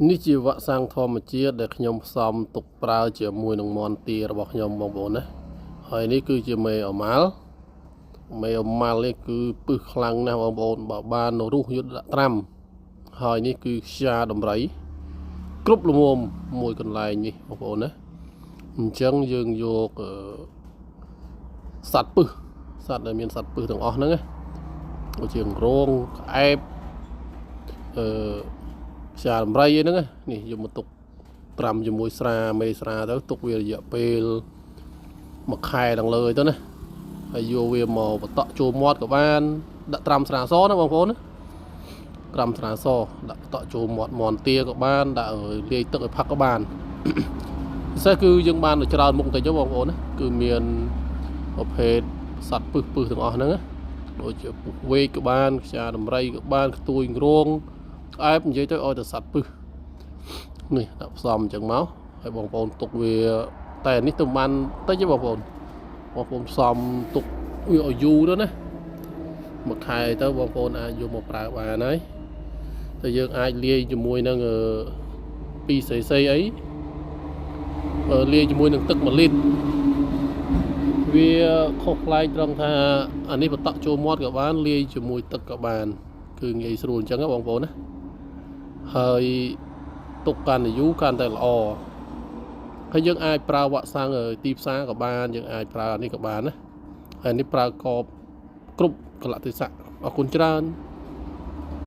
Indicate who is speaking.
Speaker 1: នេះជាវ៉ាក់សាំងធម្មជាតិដែលខ្ញុំផ្សំទុកប្រើជាមួយនឹងមាន់ទារបស់ខ្ញុំបងប្អូនណាហើយនេះគឺជាមេអម៉ាល់មេអម៉ាល់នេះគឺពឹសខ្លាំងណាស់បងប្អូនបើបានរុះយុទ្ធដាក់ត្រាំហើយនេះគឺខ្យាដំរីគ្រប់ល្មមមួយកន្លែងនេះបងប្អូនណាអញ្ចឹងយើងយកសត្វពឹសសត្វដែលមានសត្វពឹសទាំងអស់ហ្នឹងណាដូចជារងក្អែបអឺខ្យាដំរីអីហ្នឹងនេះយកមកទុកត្រាំជាមួយស្រាមេស្រាទៅទុកវារយៈពេលមួយខែឡើងលើទៅណាហើយយកវាមកបតក់ចូលមាត់ក៏បានដាក់ត្រាំស្រាសណាបងប្អូនណាត្រាំស្រាសដាក់បតក់ចូលមាត់មន់ទាក៏បានដាក់លាយទឹកឲ្យផឹកក៏បានពិសេសគឺយើងបានច្រើនមុខបន្តិចបងប្អូនណាគឺមានប្រភេទសត្វពឹសពឹសទាំងអស់ហ្នឹងណាដូចជាពស់វែកក៏បានខ្យាដំរីក៏បានខ្ទួយរងក្អែបនិយាយទៅឲ្យតែសត្វពឹសនេះដាក់ផ្សំអញ្ចឹងមកហើយបងប្អូនទុកវាតែនេះទៅបានតិចទេបងប្អូនបងប្អូនផ្សំទុកវាឲ្យយូរទៅណាមួយខែទៅបងប្អូនអាចយកមកប្រើបានហើយតែយើងអាចលាយជាមួយនឹង2 cc អីលាយជាមួយនឹងទឹក1លីត្រវាខុសប្លែកត្រង់ថាអានេះបតក់ចូលមាត់ក៏បានលាយជាមួយទឹកក៏បានគឺងាយស្រួលអញ្ចឹងបងប្អូនណាហើយទុកកាន់តែយូរកាន់តែល្អហើយយើងអាចប្រើវ៉ាក់សាំងទីផ្សារក៏បានយើងអាចប្រើអានេះក៏បានណាហើយនេះប្រើកបគ្រប់កលៈទេសៈអរគុណច្រើន។